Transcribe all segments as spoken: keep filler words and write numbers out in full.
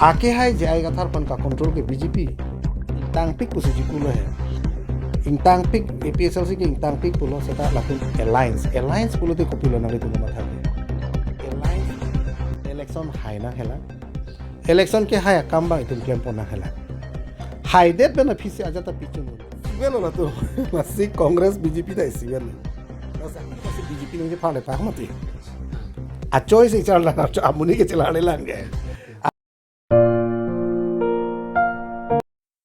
Ake hai J I Kathar aphan ka control ke B J P. Ingtangpik pusi jikulo he. Ingtangpik, A P H L C ke ingtangpik pulo seta lapen alliance. Alliance pulote kopilo nanglitum matha ke. Alliance election hai nang hela. Election ke hai akam abang itum klempon nang hela. Haidet pen aphi si ajat ta pichun. Sibelo latum. Lasi Congress B J P ta sibelo. Lasi B J P nang je phale pak mati. A choice ichar lang, amonit ke chelar lang ke.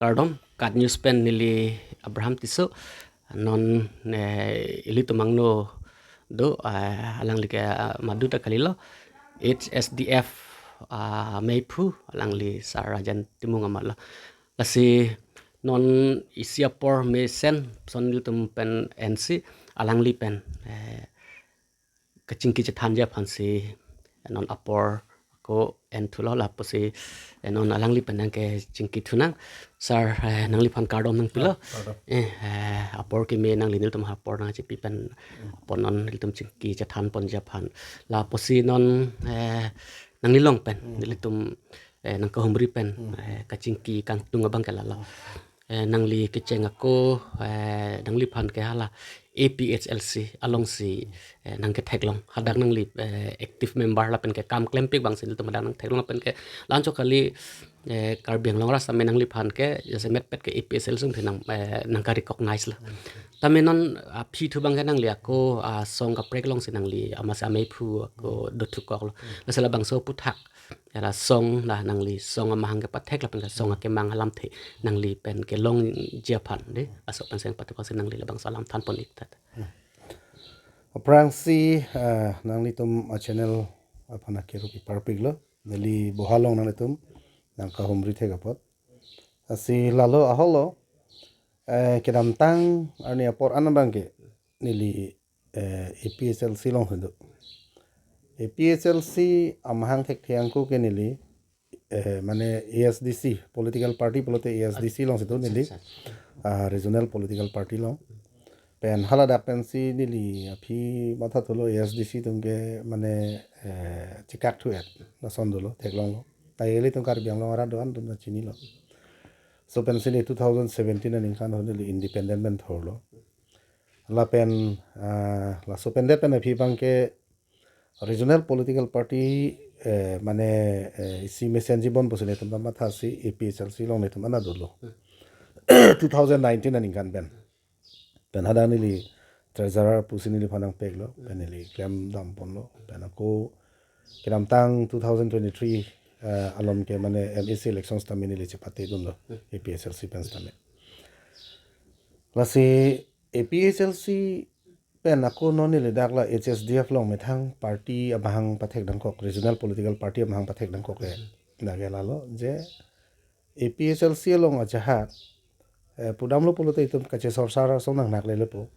Kardom, KAT News pen neli Abraham Tisso, non, eh, ilitum angno do, eh, alangli ke, ah, madu ta kalilo, H S D F, ah, meiphu, alangli Sir Rajen Timung amat lo. Lasi non isi apor mesen, son ilitum pen ensi, alangli pen, eh, kachingki chethanji aphansi non apor ko enthulo lapusi, eh, non alangli pen nang kachingki thunang. Sir, eh, nangliphan kardom nangpilo. Ah, kardom. Eh, eh, apor keme nangli nelitum apor nangchipi pen apor non ilitum chingki chethanponji aphan. Lapusi non, eh, nanglilong pen, hmm, nelitum, eh, nangkahumri pen, hmm, eh, kachingki kangtung abang ke lalo. Eh, nangli kecheng ako, eh, nangliphan ke hala A P H L C alongsi, eh, nangketheklong. Hadak nangli, eh, active member lapen ke kam klempik abangsi nelitum hadak nangtheklong lapen ke lancho kali, eh, Karbi Anglong arat sitame nangliphan ke jasemet pet ke A P H L C sung nang, eh, nangka-recognize lo. Tame non, ah, aphi thu abang ke nangli ako, ah, song kaprek alongsi nangli amatsi ameiphu ako dothukoklo. Lasi labangso aphuthak. Era song la nangli song amahang kepathek lapen ke song akemang alamthe nangli pen kelongji aphan de. Aso pen seng pathek si nangli labangso alam thanpon ik tata. Aphrangsi, ah, nanglitum a-channel aphan akerup iparpiklo. Neli bohalong nanglitum nangkahumri thek apot. Lasi lalo ahoklo, eh, kedamtang arni apor an abang ke neli, eh, A P H L C along si do. A P H L C amahang thekthe ako ke neli, eh, mane A S D C, political party pulote A S D C alongsi do neli, accha, accha, ah, regional political party along. Pen haladak pensi neli aphi mathathulo A S D C atum ke mane, eh, chekak thu-et lason dolo, theklonglo. Ta ilitum Karbi Anglong arat do-an atum ta chinilo. Laso pensi neli two thousand seventeen aningkan ho neli independent pen thorlo. Lapen, ah, laso pendet pen aphi abang ke regional political party, eh, mane, eh, isi mesenji bon pusi nelitum ta mathasi A P H L C along nelitum ana dolo. Two thousand nineteen aningkan pen. Pen hadak neli treasurer pusi neliphan nangpeklo, pen neli klemdamponlo, pen ako kedamtang two thousand twenty-three, eh, alom ke mane M A C elections tame neli chepatedunlo, A P H L C pen tame. Lasi A P H L C pen ako non neli dak la H S D F along methang party amahang pathek nangkok, regional political party amahang pathek nangkok ke. Dak ke lalo je A P H L C along ajahak, eh, pudamlo pulote itum kachesorsar ason nangnak lele po.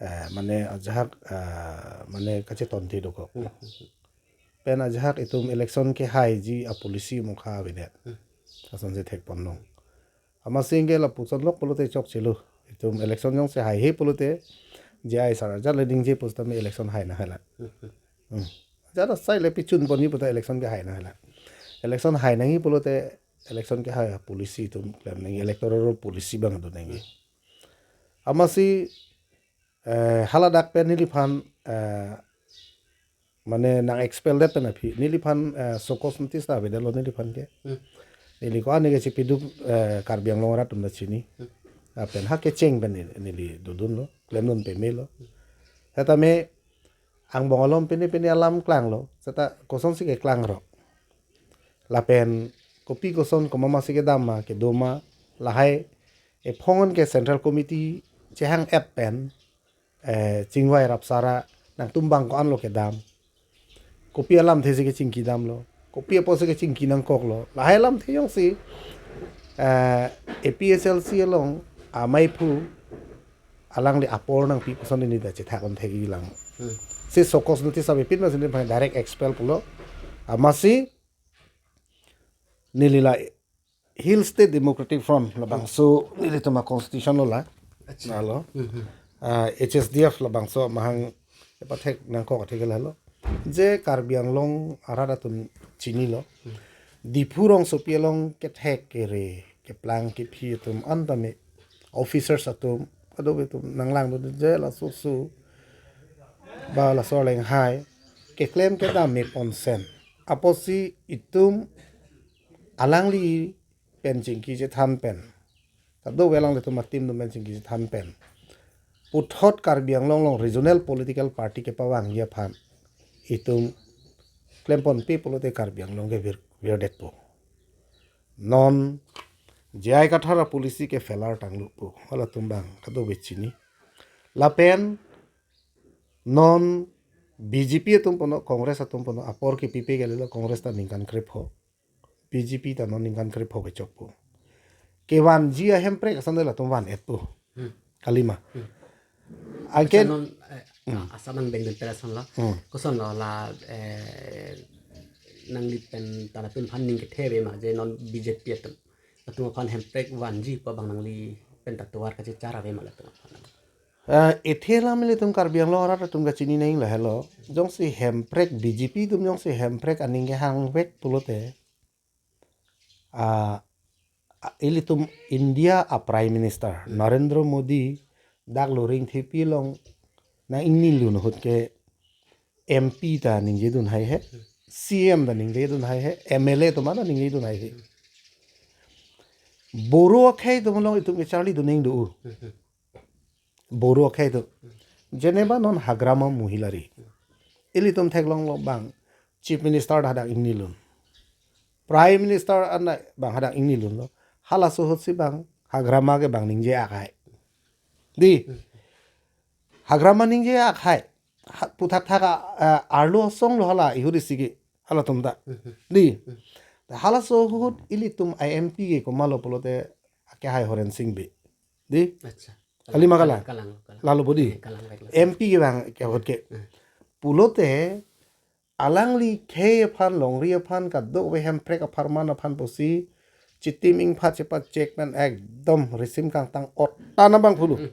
Eh, mane ajahak, ah, mane kachetonte dokok. Pen ajahak itum election kehaiji a-policy mokha avedet. Asonsi thekponlong. Amatsi ke lapuson lok pulote chokchelo. Itum election jongsi haihe pulote, J I Sir ajat le dingje pusitame election hai nang hela. Hmm. Ajat asai le pichunponji puta election kehai nang hela. Election hai nangji pulote election kehai policy itum klem nangji, electoral policy abang do nangji. Amatsi, eh, haladak pen neliphan, eh, mane nang-expel det pen aphi, neliphan, eh, show cause notice ta avedetlo neliphan ke. Hmm. Neli ko-an ke chepiduk, eh, Karbi Anglong arat atum ta chini. Hmm. Lapen ha kecheng pen neli, neli dodunlo, klemdun pamelo. Setame angbong alom pine pine alam klanglo, seta kosonsi keklang ro. Lapen kopi koson komatmatsi kedam ma, kedo ma, lahai ephong an ke Central Committee chehang-et pen, eh, chingvai rapsara nangtum abang ko-anlo kedam. Kopi alamthe si kechingki damlo. Kopi apotsi kechingki nangkoklo. Lahai alamthe jongsi, eh, A P H L C along ameiphu alangli apor nangpi puson neli ta chethak-un thekji lang. Hmm. Si show cause notice avepin ma si neliphan direct expel pulo. Amatsi neli la Hill State Democratic Front labangso nelitum a-constitution lo la. Accha. Lalo. Hmm, hmm. Ah, H S D F labangso amahang pathek nangkok atheke lalo. Je Karbi Anglong arat atum chinilo. Hmm. Diphu rongsopi along kethek kere, keplang kephi atum an tame, officers atum, kadokave atum nanglang do je laso su ba laso lenghai keklem kedam me ponsen. Apotsi itum alangli pen chingki chethan pen, kadokave alanglitum a-team atum pen chingki chethan pen, puthot Karbi Anglong along regional political party kepavangji aphan itum klemponpe pulote Karbi Anglong ke vir, virdetpo. Non J I Kathar a-policy ke failure tanglo pu halatum abang kadokave chini. Lapen non B J P atum puno, Congress atum puno, apor kepipe kalilo, Congress ta ningkan krepho, B J P ta non ningkan krepho kechokpo. Kevanji a-hemprek ason de latum van-etpo. Hmm. Kalima. Hmm. Anke Asa non, eh, Hmm. asa nang bengdun pera son lo. Hmm. Koson lo la, eh, nangli pen ta latum aphan ning kethe ave ma je non B J P atum, latum aphan hemprek vanji pu abang nangli pen ta tovar kachechar ave ma latum aphan? Eh, ethe lam ilitum Karbi Anglong arat atum kachini nang lahelo. Jongsi hemprek B J P atum jongsi hemprek aning kehang vek pulote, ah, ah, ilitum India a-Prime Minister Narendra Modi dak Loringthepi along nang-ingnilun ahut ke M P ta ningjedun haihe, C M ta ningjedun haihe, M L A atum ta ningjedun haihe. Boro akhei atum along itum kecharlidun ning do. Boro akhei atum. Jeneba non Hagrama Mohilari. Ilitum theklonglo abang Chief Minister ta hadak ingnilun, Prime Minister an ta abang hadak ingnilunlo. Halaso ahutsi abang Hagrama ke abang ningje akhei. Di. Hagrama ningje akhei. Ha, puthakthak a, a, arlo asong lo hala ihuri sigi. Halatum ta. Di. Ta halaso ahut ilitum I M P ke komatlo pulote akehai Horensing Bey. Di. Acha. Kalima kalang. Kalang, kalang. Lalo bodi. Eh, kalang, kalang. M P ke abang ke ahut ke. Hmm. Pulote alangli khei aphan, longri aphan, kadokave hemprek apharman aphan pusi chitim ingphat chepachek pen ekdom risim kangtang ot tana abang pulo. Hmm.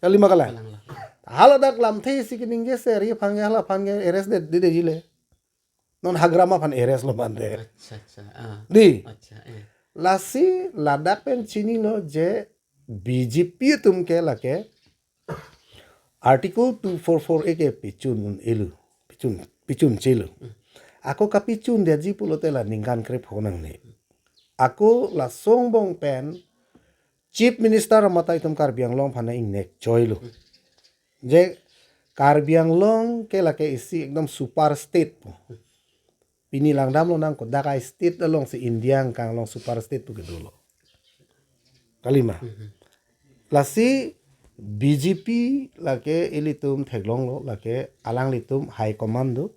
Kalima kalang. Kalang lo. Hala dak lamthe isi keningje seri aphan ke, hala aphan ke arrest de, de, de jile. Non Hagrama aphan arrest lo mante. Acha, acha. Ah. Di. Acha, eh. Lasi ladak pen chinilo je B J P atum ke lake Article two four four A ke pichun un-elo, pichun, pichun chelo. Ako kapichun detji pulote la ningkan krepho nangne. Ako laso angbong pen Chief Minister amata itum Karbi Anglong aphan ingnek choilo. Je Karbi Anglong ke lake isi ekdom super state pu. Pini langdamlo nang kodak a-state alongsi India angkang along super state pu kedolo. Kalima. Mhm. Lasi B J P lake ilitum theklonglo lake alanglitum high command do.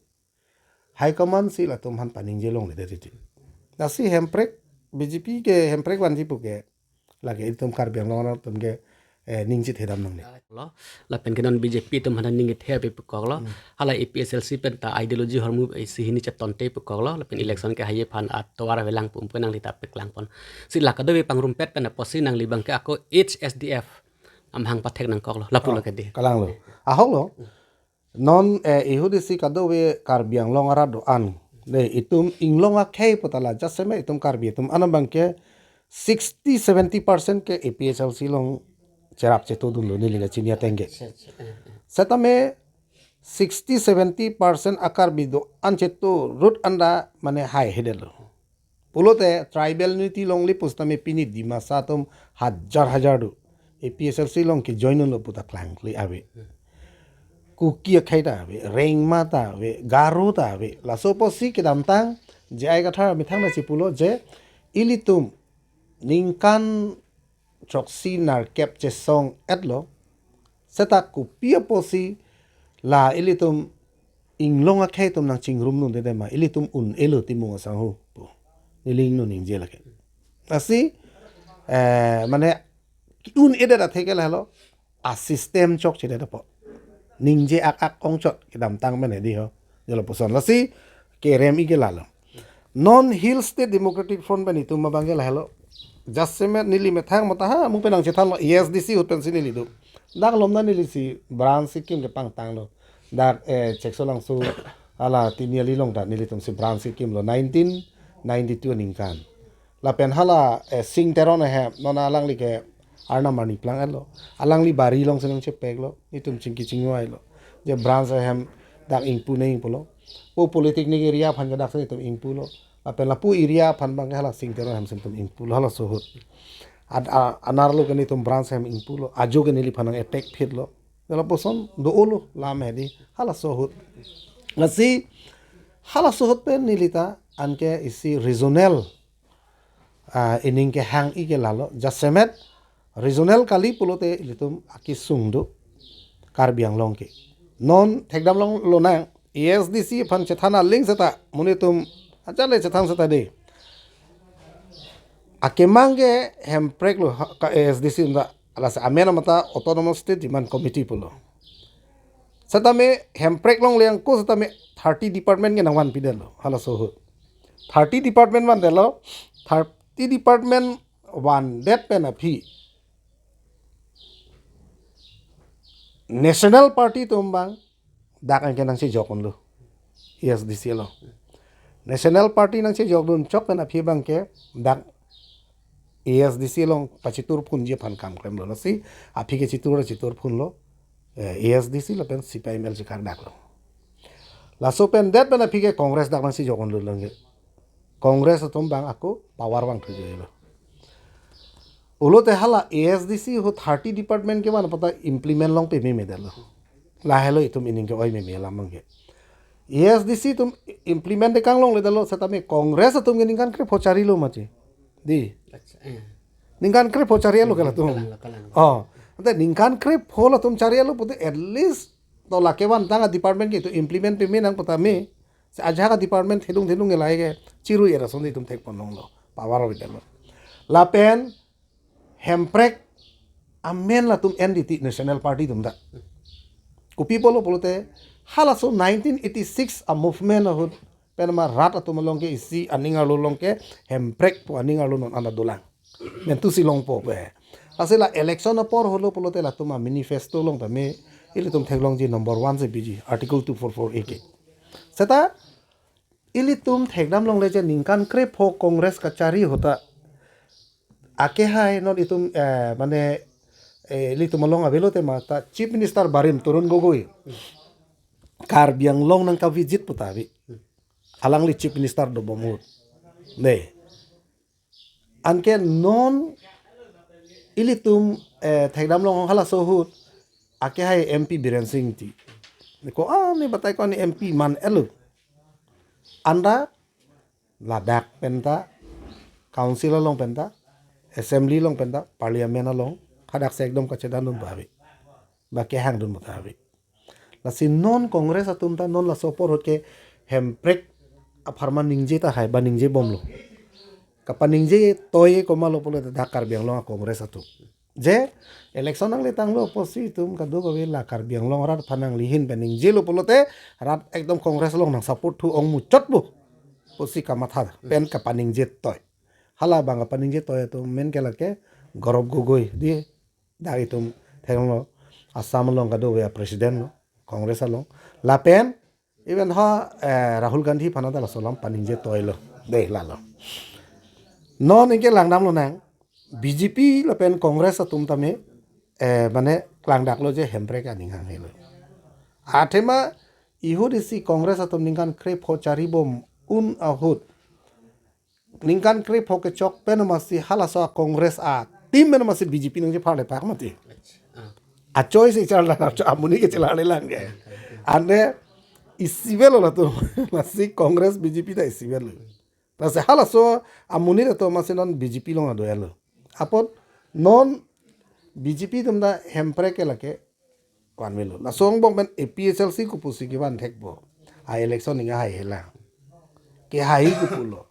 High command si latum aphan paningje longledet titi. Lasi hemprek B J P ke hemprek vanji pu ke lake itum Karbi Anglong atum ke, eh, ning chithedam nangne. Lo, lapen ke non B J P atum aphan ning kethe ave pukoklo. Hmm. Hala A P H L C pen ta ideology ahormu isi hini chetonte pukoklo. Lapen election ke haye aphan atovar avelang pu nangli ta peklangpon. Si la kadokave pangrumpet pen apotsi nangli abang ke ako H S D F amahang pathek nangkoklo. Lapulo Oh, ke di. Kalanglo. Ahoklo. Non, eh, ihudisi kadokave Karbi Anglong arat do-an. De, itum inglong akhei pu ta la jasemet itum Karbi atum an abang ke sixty seventy percent ke A P H L C along cherap chetodunlo neli kachini ateng ke. Acha, acha, eh, eh. Setame sixty seventy percent a-Karbi do-an cheto root anda mane haihedetlo. Pulote tribal unity longle pusitame pini Dimasa atum hajar hajar do. A P H L C along ke join lo puta klangkle ave. Kuki akhei ta ave, Rengma ta ave, Garo ta ave. Laso apotsi kedamtang J I Kathar amethang nangchipulo je ilitum ningkan throksi nerkep chesong-etlo. Seta kopi apotsi la ilitum inglong akhei atum nangchingrumdunde ma, ilitum un-elo Timung asangho pu. Neli ingnung ningje lake. Lasi, eh, mane un-edet athe ke lahelo, a-system chokchedet apot. Ningje ak-ak ongchot kedamtang pen hedi ho. Jolo puson lasi kerem-i ke lalo. Non Hill State Democratic Front pen itum abang ke lahelo. Jasemet neli methang mata ha, mu pen nangchethanlo, A S D C ahut pensi neli do. Dak lom na neli si Branch Sikkim kepangtanglo. Dak, eh, Cheksolangso hala Tiniali along ta nelitum si Branch Sikkim lo. Nineteen ninety-two aningkan. Lapen hala, eh, Sing Teron ahem, non alangli ke arnam arni plang-etlo. Alangli bari alongsi nangchepeklo. Netum chingki chingvailo. Je branch ahem dak ingpu nangji pulo. Pu Polytechnic area aphan ke daksi netum ingpulo. Lapen lapu area aphan abang ke hala Sing Teron ahemsi netum ingpulo halaso ahut. Ad-, a-, anerlo ke netum branch ahem ingpulo. Ajo ke neliphan nang-attack phitlo. Lapuson do-olo alam hedi halaso ahut. Lasi halaso ahut pen neli ta anke isi regional, ah, ining kehang-i ke lalo. Jasemet regional kali pulote ilitum akesung do Karbi Anglong ke. Non thekdam longlonang A S D C aphan chethan aling seta, monit atum ajat le chethan seta dei. Akemang ke Hemprek lo ha-, ka A S D C ta, lasi amen amata Autonomous State Demand Committee pulo. Setame Hemprek longle angko setame thirty department ke nangvanpidetlo halaso ahut. Thirty department vandetlo, thirty department vandet pen aphi National Party atum abang dak anke nangchejok unlo A S D C along. National Party nangchejokdun chok pen aphi abang ke dak A S D C along pachiturphunji aphan kam klemlo. Lasi aphi ke chitur chiturphunlo, eh, A S D C lapen C P I M L chekardaklo. Laso pen det pen aphi ke Congress dak nangchejok unlo lang ke. Congress atum abang ako power vangthuji lo. Pulote hala A S D C ahut thirty department kevan apot ta implement long pememedetlo. Lahelo itum ining ke-oi meme alam abang ke. A S D C atum implement tekang longledetlo setame Congress atum ke ningkan krepho charilo mati. Dei. Acha, eh. Ningkan krepho charilo ke latum. Kalang lo, kalang lo. Oh, ante ningkan krepho latum charilo pulote at least to lake vantang a-department ke itum implement peme nang pu tame. Si ajahak a-department thedung thedung ke lahai ke chirui ra ason itum thekpon longlo. Power avedetlo. Lapen Hemprek amen latum N D T National Party atum ta. Kopi pulo pulote halaso nineteen eighty-six a-movement ahut pen ma rat atum along ke isi aning arlo along ke Hemprek pu aning arlo non anta dolang. Mentusi longpo pe. Lasi la election apor ahutlo pulote latum a-manifesto along tame ilitum theklongji number one si piji Article two four four A ke. Seta ilitum thekdam longle je ningkan krepho Congress kachari ahut ta akehai non itum, eh, mane, eh, ilitum along avelo tema ta Chief Minister barim Tarun Gogoi Karbi Anglong nangkavisit pu ta ave. Alangli Chief Minister dobom ahut. Dei. Anke non ilitum, eh, thekdam long halaso ahut akehai M P Biren Singh Engti. Ko-an ne batai ko-an ne M P man-etlo. Anta ladak pen ta, council along pen ta, assembly along pen ta, parliament along, hadak si ekdom kachedandun pu ave. Ba kehangdun pu ta ave. Lasi non Congress atum ta non laso apor ahut ke Hemprek apharman ningje tahai ba ningjebomlo. Kapaningje toy komatlo pulote dak Karbi Anglong a-Congress atum. Je election nangletanglo pusi itum kadokave la Karbi Anglong arat aphan nanglihin pen ningjelo pulote rat ekdom Congress along nangsupport thu ong muchot bo pusi kamatha pen kapaningje toy. Hala abang kapaningje toy atum amen ke lake Gaurav Gogoi dei. Dak itum theklonglo Assam along kadokave a-president lo, Congress along. Lapen even ha, eh, Rahul Gandhi aphan ta laso alam paningje toylo. Dei lalo. Non anke langdam lonang B J P lapen Congress atum tame, eh, mane langdaklo je Hemprek aning hanghe lo. Athema ahut isi Congress atum ningkan krepho charibom un ahut ningkan krepho kechok pen masi halaso a-Congress a-team pen masi B J P nangchepharle pak mati. Ah. A-choice icharla, amonit ke chelarle lang ke. Ante isi avelo latum. Lasi Congress B J P ta isi avelo. Lasi halaso amonit atum masi non B J P along ado-etlo. Apot non B J P atum ta Hemprek ke lake vanvelo. Laso angbong pen A P H L C kopusi kevan thekpo. A-election ning ahai hela. Kehai kopulo.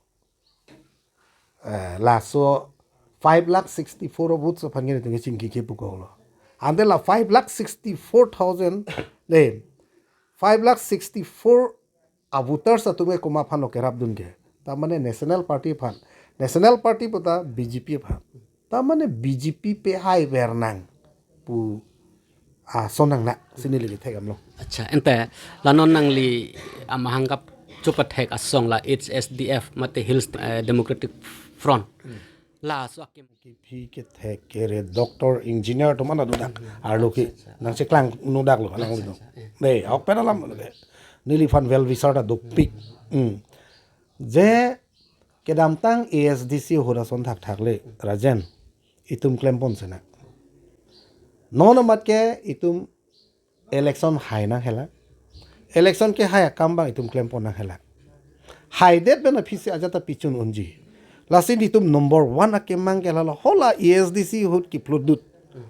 Eh, laso five lakh sixty-four a-votes aphan ke netum chingki ke pu konglo. Ante la five lakh sixty-four thousand le five lakh sixty-four a-voters atum ke komat aphanlo kerapdun ke. Ta mane National Party aphan. National Party pu ta B J P aphan. Ta mane B J P pehai ver nang pu ason nang na sini lagi thekdam long. Acha, ante la non nangli amahang kap chopathek asong la H S D F mate Hills, eh, Democratic Front. Laso akim. Kephi kethek kere doctor engineer atum an adodak. Arlo ke nangcheklang nodaklo, alang lo. Accha, accha, eh. Dei, ahok pen alam lo ke. Neliphan well wisher ta dopik. Hmm. Je kedamtang A S D C ahut ason thakthak le, Rajen, itum klempon sena. Non amat ke itum election hai nang hela. Election kehai akam abang itum klempon nang hela. Haidet pen aphi si ajat ta pichun unji. Lasi nelitum number one akemang ke lalo, hala A S D C ahut kephlutdut.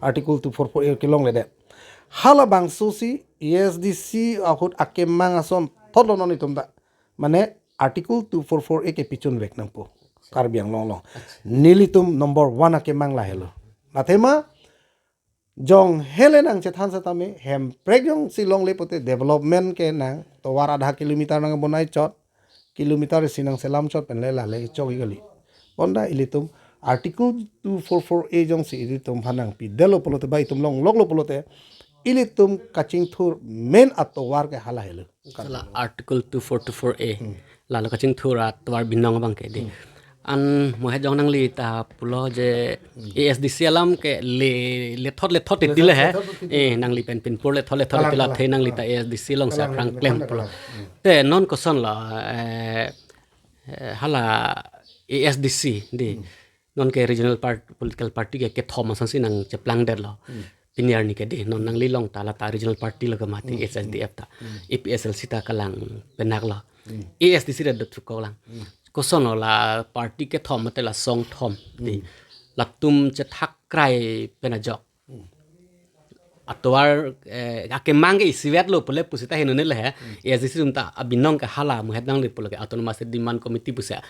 Article two four four A kelongledet. Halabangso si A S D C ahut akemang asonthotlo non itum ta. Mane Article two four four A ke pichunvek nangpo. Karbi Anglong along. Nelitum number one akemang lahelo. Athema jong hele nangchethan setame, Hemprek jongsi longle pote development ke nang tovar adha kilometer nangbonai chot, kilometer isi nangselam chot pen le lale chok ikali. Bonta ilitum Article two four four A jongsi ilitum aphan nangpidetlo pulote ba itum longloklo pulote, ilitum kachingthur main atovar ke hala helo. Sala Article two four two four A. Hmm. Lalo kachingthur atovar binong abang ke dei. Hmm. An mo hejong nangli ta pulo je, hmm, A S D C alam ke le, lethot lethot, lethot titile he. Lethot titile. Eh, nangli pen pinpur lethot lethot. Kalang, titile kalang, the nangli ta, kalang. A S D C alongsi, kalang, aphrang kalang, klem kalang, pulo. Kalang. Hmm. Te non kosonlo, eh, eh, hala A S D C dei. Hmm. Non ke regional part-, political party ke kethom asonsi nangcheplangdetlo. Hmm. Pini arni ke dei, non nangli along ta la ta regional party lo ke mati, hmm, H S D F ta. Hmm. A P H L C ta kalang penaklo. Hmm. A S D C ta dothuko lang. Hmm. Kosonlo la party kethom mate la songthom dei. Hmm. Latum chethak krai pen ajok. Hmm. Atovar, eh, akemang ke isivetlo pule pusita henone le he. Hmm. A S D C atum ta abinong ke hala muhet nangli pulo ke Autonomous State Demand Committee pusi a,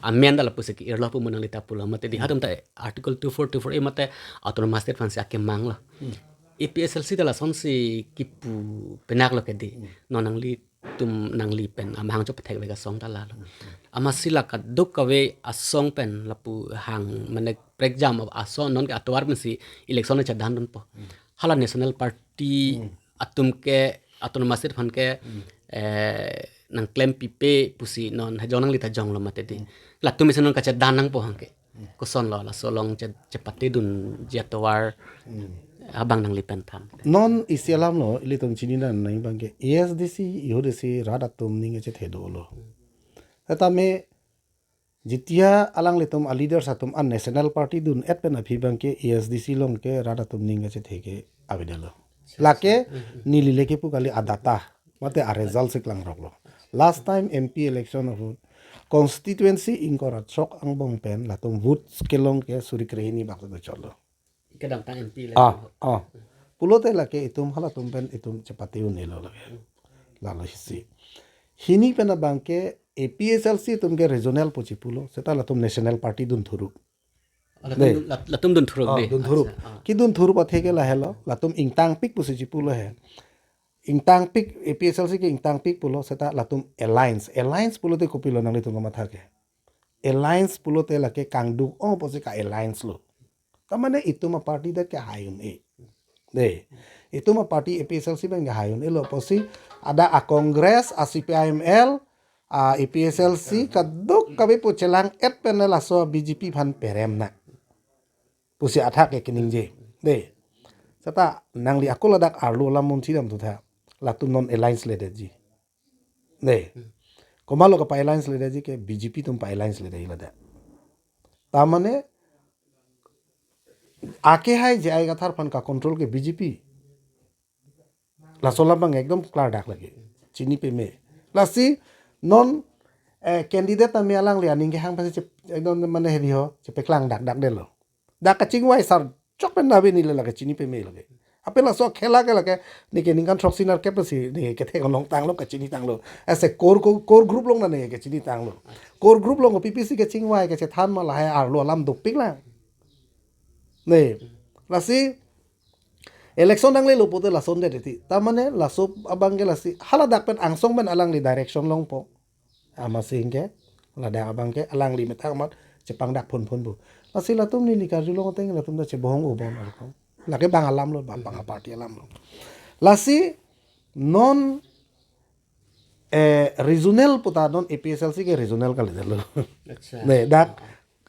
amen dala pusi ke-irlo pu mo nangli ta pulo mate dei. Hmm. Hatum ta Article two four two four A mate Autonomous State aphansi akemanglo. Hmm. A P H L C ta lasonsi kipu penaklo ke dei. Hmm. Non nanglitum nangli pen amahang chopathekvek asong ta lalo. Hmm. Amatsi la kadokave asong pen lapu hang mane prekjam asong non ke atovar pensi election chedan dunpo. Hmm. Hala National Party, hmm, atum ke Autonomous State aphan ke, hmm, eh, nangklem pipe pusi non hejong nangli ta jonglo mate dei. Hmm. Latum isi non kachedan nangpo hang ke. Hmm. Kosonlo laso along che, chepatedunji atovar, hmm, abang nangli pen than. Non isi alamlo, ilitum chini nang nai abang ke A S D C, A S D C rat atum ning kachethe dolo. Setame jitia alanglitum a leaders atum an National Party dun-et pen aphi abang ke A S D C along ke rat atum ning kachethe ke avedetlo. Lake, hmm, hmm, neli le kipu kali, a data mate a result si klangroklo. Last time M P election ahut constituency ingkoi ra throk angbong pen latum votes kelong ke suri krehini bak do cholo. Kedamtang M P election. Ah, ah. Pulote lake itum halatum pen itum chepate un-elo lake. Lalo isi. Hini pen abang ke A P H L C atum ke regional pu chipulo, seta latum National Party dun thuruk. Ah, latum dei. Dun, lat-, latum dun thuruk, ah, dei. Dun thuruk. Accha, ah. Kedun thuruk athe ke lahelo, latum ingtangpik pusi chipulo he. Ingtangpik, A P H L C ke ingtangpik pulo, seta latum alliance. Alliance pulote kopilo nanglitum kamatha ke? Alliance pulote lake kangduk-ong pusi ka-alliance lo. Ta mane itum a party det ke hai un-e. Dei. Itum a party A P H L C abang ke hai un-elo pusi, ada a Congress, a C P I M L, a A P H L C, kadokave pu chelang-et pen laso B J P aphan perem na pusi athak ke keningje. Dei. Seta nangli ako ladak arlo alam munthi damthu tha. Latum non alliance ledetji. Dei. Hmm. Komatlo kapa-alliance ledetji ke B J P atum pa-alliance ledetji ladak. Ta mane akehai J I Kathar aphan ka-control ke B J P. Laso alam abang ekdom klardak lake. Chini peme. Lasi non, eh, candidate tame alangli aning kehang pensi chep-, ekdom mane hedi ho, chepeklangdakdakdetlo. Dak kachingvai sar chok pen nave, neli lake chini peme lake. Aphi laso khela ke lake, neke ningkan throksi nerkep si neke kethek along tanglo, kachini tanglo. Ase core, core, core group along na neke kachini tanglo. Core group along kopi-pi si kachingvai kachethan ma lahai arlo alam dopik lang. Dei. Lasi election nanglelo pote lason det iti. Ta mane laso abang ke lasi haladak pen angsong pen alangli direction longpo. Amatsi ke, ladak abang ke, alangli methang amat chepangdak phonphon pu. Lasi latum neli karjulong ateng latum ta chebohong ubon arkom. Lake bang alam lo, bang, bang a party alam lo. Lasi non eh, regional puta non A P H L C ke regional kalidetlo. Acha. Ne, dak,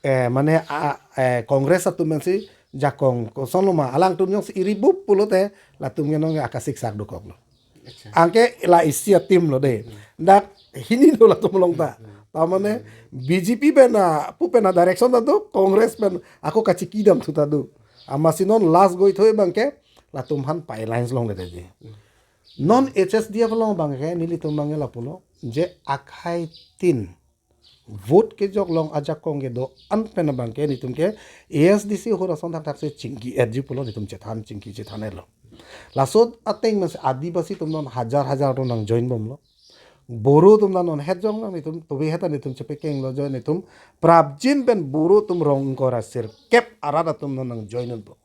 eh, mane, a, eh, Congress atum pensi jakong kosonloma alangtum jongsi iribup pulote latum ke non akasik sak dokoklo. Acha. Anke la isi a-team lo de. Dak hini do latum along ta. Ta mane B J P pen a, pu pen a direction ta do, Congress pen ako kachikidam thu ta do. Amatsi non last goi thoi abangke latum aphan pi lines longledetji. Non H S D F along abangke nelitum abangke lapulo je akhai tin vote kejok along ajakong kedo-an pen abangke nelitum ke A S D C ahut ason thakthak si chingki-etji pulo, nelitum chethan chingki chethan-etlo. Laso ateng mas Adivasi atum non hajar hajar atum nang join bomlo. Boro atum non het jong nang nelitum tobe heta nelitum chepekenglo, join nelitum prapjin pen Boro atum rong ingkoi ra sirkep arat atum non nang join unpo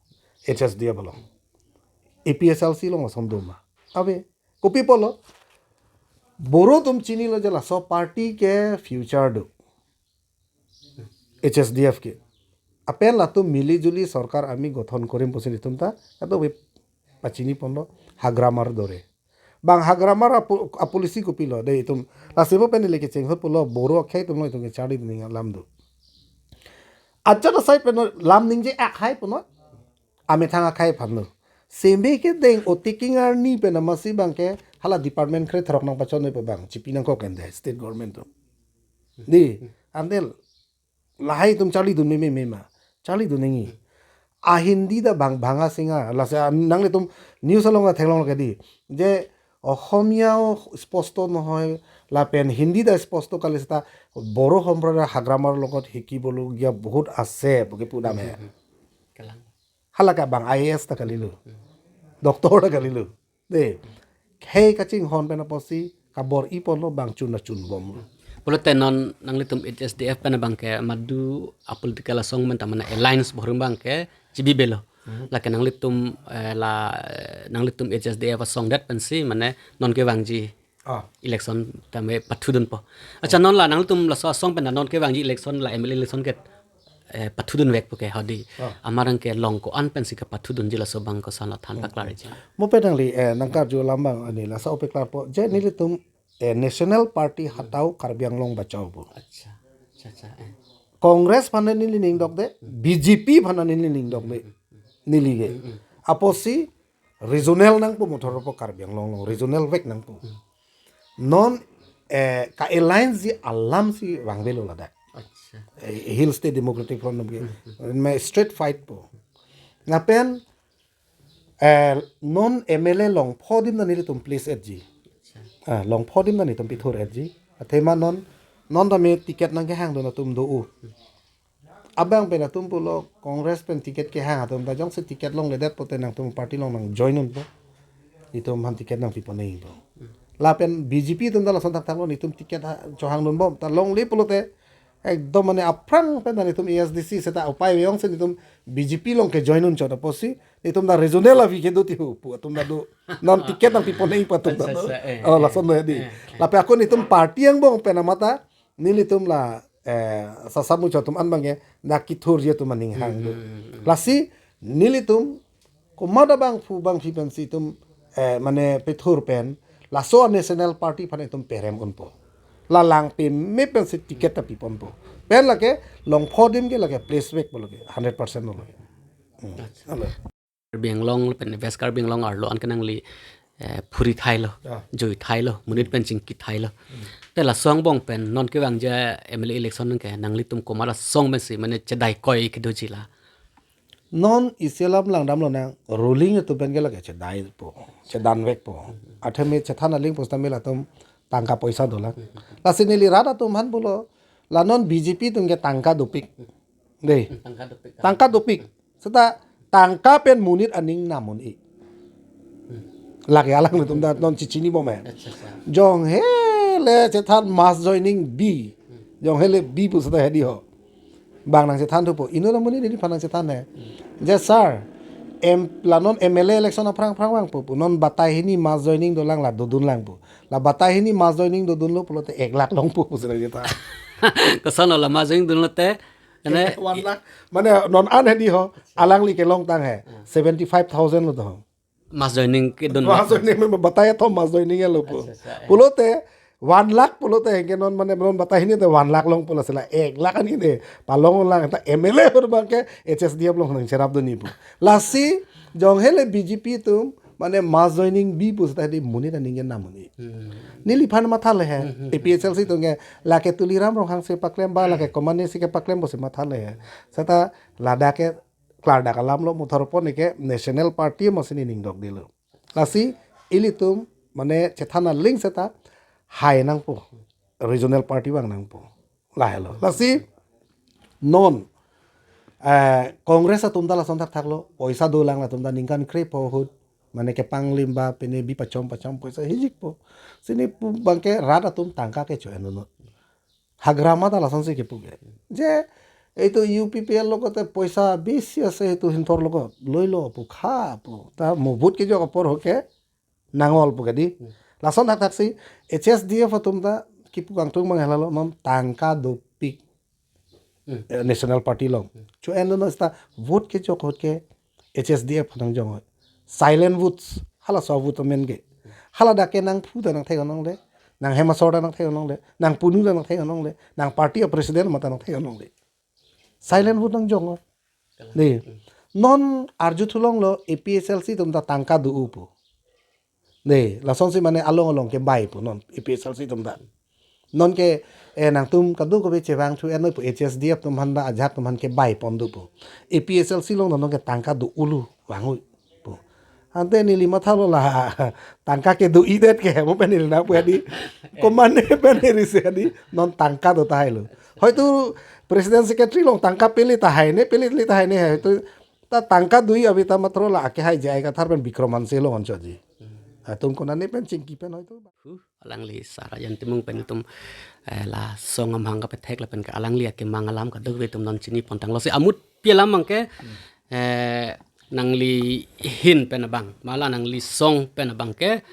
H S D F along. A P H L C along ason doma. Ave, kopi pulo? Boro atum chinilo je laso party ke future do. H S D F ke. Lapen latum mili juli sorkar ami gothon korim pusi nelitum ta kadokave pachini ponlo, ha grammar dore. Bang ha grammar apu-, apolicy kopilo de itum. Lasi bo pen neli kecheng hot pulo, Boro akhai atum lo itum ke charli dun alam do. Achan asai pen lam ningje akhai punon. Amethang akhai aphan lo. Seme kedeng otiking arni pen amatsi abangke hala department kre throk nang pachon-e pu abang chipi nangkok ende state government atum. Di, ante lahai atum charli dun meme mema. Charli dun nangji. A Hindi ta bang bhanga singa. Lasi a nanglitum news along ta theklong ke di. Je Ohomia-o sposto nohoi, lapen Hindi ta sposto kali seta Boro hompro ra ha grammar logot hikibologiya bahut ase, puke pudam he. Kalang. Hala ke bang I A S ta kalilo. Doctor ta kalilo. De. Khei kachinghon pen apotsi kabor-i ponlo, bang chun ta chun bomlo. Pulote non nanglitum H S D F pen abangke madu a political asong pen ta mane alliance bohrum abangke chibibelo. Lake nanglitum, eh, la, eh, nanglitum H S D F asong det pensi mane non kevangji Ah. election tame pathudunpo. Acha, non la nanglitum laso asong pen non kevangji election la M L A election ke, eh, pathudunvek puke hodi. Ah. Amarang ke along ko-an pensi kepathudunji laso abang koson la than paklarji. Mo pen nangli, eh, nangkarju alam abang ani laso ope klarpo. Je nelitum, eh, National Party Hatao Karbi Anglong Bachao pu. Acha. Acha, acha, eh. Congress aphan neli ning dokde, B J P aphan neli ning dokde. Neli ke. Apotsi regional nangpo mothor po Karbi Anglong along, regional vek nangpo. Non, eh, ka-alliance ji alam si vangvelo ladak. Acha. Eh, Hill State Democratic Front nangke. Me straight fight po. Lapen, eh, non M L A longpho adim ta nelitum place-etji. Acha. Ah, longpho adim ta nelitum pithur-etji. Athema non, non tame ticket nangkehang dun atum do-o. Abang pen atum pulo Congress pen ticket kehang atum ta jongsi ticket longledet pote nangtum party along nang join unpo. Itum aphan ticket nangpiponpo. Lapen B J P atum ta lason thakthak lo, itum ticket ha chohang dunbom ta longle pulote ekdom mane aphrang pen ta itum A S D C seta upai ve-ong si itum B J P along ke join unchot apotsi itum ta regional avi kedo tihu pu atum ta do. Non ticket nangpiponpo pu atum ta do. Acha, acha, eh, Oh, eh, lason do di. Eh, eh. Lapen akun itum party angbong pen amata nelitum la, eh, sasamuchot atum an abangke dak kithurji atum aning hang do. Hmm, hmm, hmm, hmm. Lasi nelitum komat abangphu bangphi pensi itum, eh, mane pethur pen laso a-National Party aphan itum perem unpo. La langpeme pensi ticket ta piponpo. Pen lake longpho adim ke lake place vekpo lake hundred percent lo lake. Hmm. Acha. Alo. Karbi Anglong pen West Karbi Anglong arlo an ke nangli, eh, phuri thailo, Ah. jui thailo, monit pen chingki thailo. Te laso angbong pen non kevangji M L A election ke nanglitum komat asong pensi mane chedai koi kedoji la? Non isi alam langdamlonang, ruling atum pen ke lake chedaipo, chedanvekpo. Athema chethan aling pusitame latum tangka poisa dolang. Lasi neli rat atum aphan pulo, la non B J P atum ke tangka dopik. Dei. Hmm, tangka dopik. Tangka dopik. Seta tangka pen monit aning nam un-e. Hmm. Lake alanglitum ta non chichinibom he. Acha, acha. Jong hele chethan mass joining bi. Hmm. Jong hele bi pu seta hedi ho. Bang nangchethan thupo. Inut amonit neliphan nangchethan he. Hmm. Je sir, em, la non M L A election aphrang aphrang vangpo pu. Non batai hini mass joining dolang la dodunlang pu. La batai hini mass joining dodunlo pulote ek lakh longpo pu seta chethan. Koson lo la mass joining dunlote Ene one lakh. Mane non an hedi ho, alangli kelongtang he. Hmm. Seventy five thousand lo to ho. Mass joining kedun. Mass joining me batai to mass joining lo po. Acha, acha, eh. Pulote, One lakh pulote ke non mane non bata hini te one lakh longpo, lasi la ek lakh an hini palong lang ta M L A ahut abang ke H S D F along nangcherapdunji pu. Lasi jonghele B J P atum mane mass joining bi pu seta di monit aning ke nam monit. Neliphan mathale he. A P H L C atum ke lake Tuliram Ronghang si paklem ba lake komatne si kepaklem pusi mathale he. Seta ladak ke klardak alam lo, muthor pon ke national party masi nening dokdetlo. Lasi ilitum mane chethan aling seta hai nangpo, regional party vang nangpo. Lahelo. Lasi non eh, Congress atum ta lason thakthak lo, poisa dolang latum ta ningkan krepho ahut mane kepanglim ba pine bi pachom pachom poisa hijikpo. Sini pu abang ke rat atum tangka ke cho-endunnon. Hagrama ta lasonsi kepu ke. Je itu U P P L logote poisa besi ase itu Hinthor logot. Loilo pu kha pu. Ta mo vote kejok apor ho ke nangol pu ke di. Lason thakthak si H S D F atum ta kipu kangtung abang halalo non tangka dopik. Eh, National Party along. Cho-endunnon seta vote kejok ahut ke H S D F nangjong oi. Silent votes. Halaso vote amen ke. Haladak ke nangphu ta nangthek-un longle. Nang hem asor ta nangthek-un longle. Nang punu ta nangthek-un longle. Nang party a president mata nangthek-un longle. Silent vote nangjong oi. Dei. Non arju thulonglo A P H L C atum ta tangka do-o pu. Dei, lasonsi mane along along ke bai pu non A P H L C atum ta. Non ke eh nangtum kadokave chevang thu-en noi pu H S D F atum aphan ta ajat atum aphan ke bai pon do pu. A P H L C along non ke tangka do-o lo vang oi pu. Ante neli mathalo la tangka ke do-idet ke mo pen neli nangpu hadi. Komatne pen neli si hadi non tangka do tahai lo. Hoitu president secretary along tangka pele tahai ne pele le tahai ne hoitu ta tangka do-i ave ta matro la ake hai J I Kathar pen Bikram Hanse along anchotji. Atum konane pen chingki pen hoitu. Huh, alangli Sar Ajan Timung pen itum eh, la song amahang kapethek lapen ke alangli akemang alam kadokave itum non chini pon tanglo si amutpi alam abang ke eh, nangli ahin pen abang, mala nangli song pen abang ke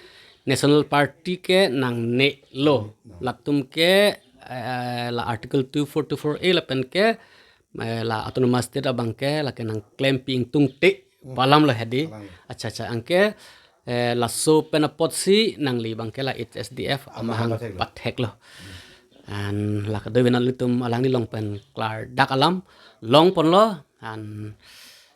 National Party ke nangnelo. Latum ke eh, la Article two four two four A lapen ke eh, la Autonomous State abang ke lake nangklem pi ingtungte pu alam lo hadi. Alam. Acha acha, anke eh, laso pen apotsi nangli abang ke la H S D F amahang, amahang pathek lo. Pathek lo. An la kadokave nanglitum alangli along pen klardak alam long ponlo an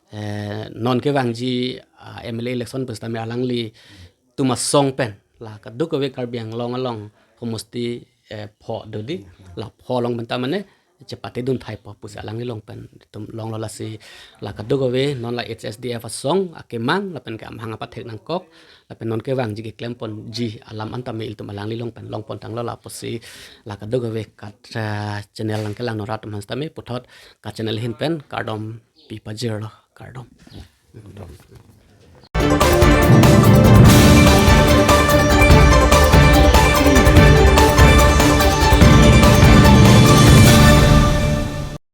eh, non kevangji ah, M L A election pusitame alanglitum asong pen la kadokave Karbi Anglong along homosti eh, pho do di, la pho along pen ta mane chepatedun thai po pusi alangli along pen itum longlo. Lasi la kadokave non la H S D F asong akemang lapen ke amahang apathek nangkok lapen non kevangji keklem ponji alam an tame ilitum alangli along pen long pon tanglo. La apotsi la kadokave kat ah, channel nangkelang non rat atum aphan tame puthot kat channel ahin pen kardom pi pajirlo, kardom. Kardom.